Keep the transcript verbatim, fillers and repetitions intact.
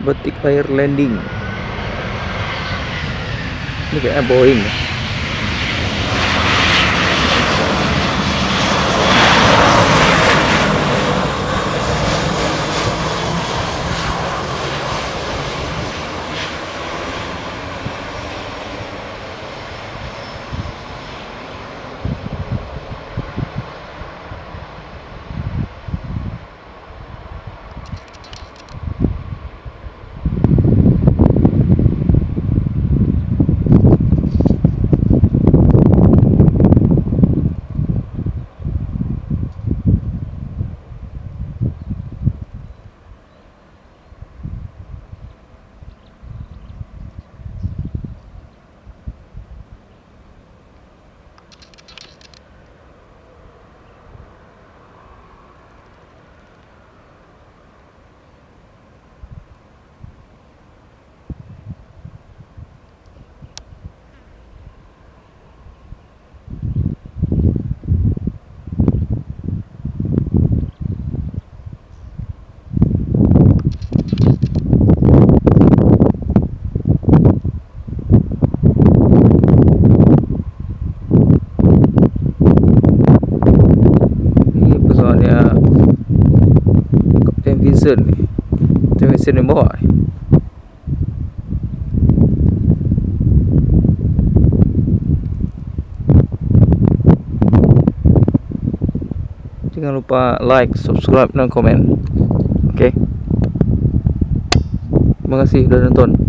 Robotic Air Landing. Ini kayaknya Boeing. Ini pesawatnya Kapten Vincent ni. Kapten Vincent ni bawa ni. Jangan lupa like, subscribe, dan komen. Oke. Terima kasih sudah nonton.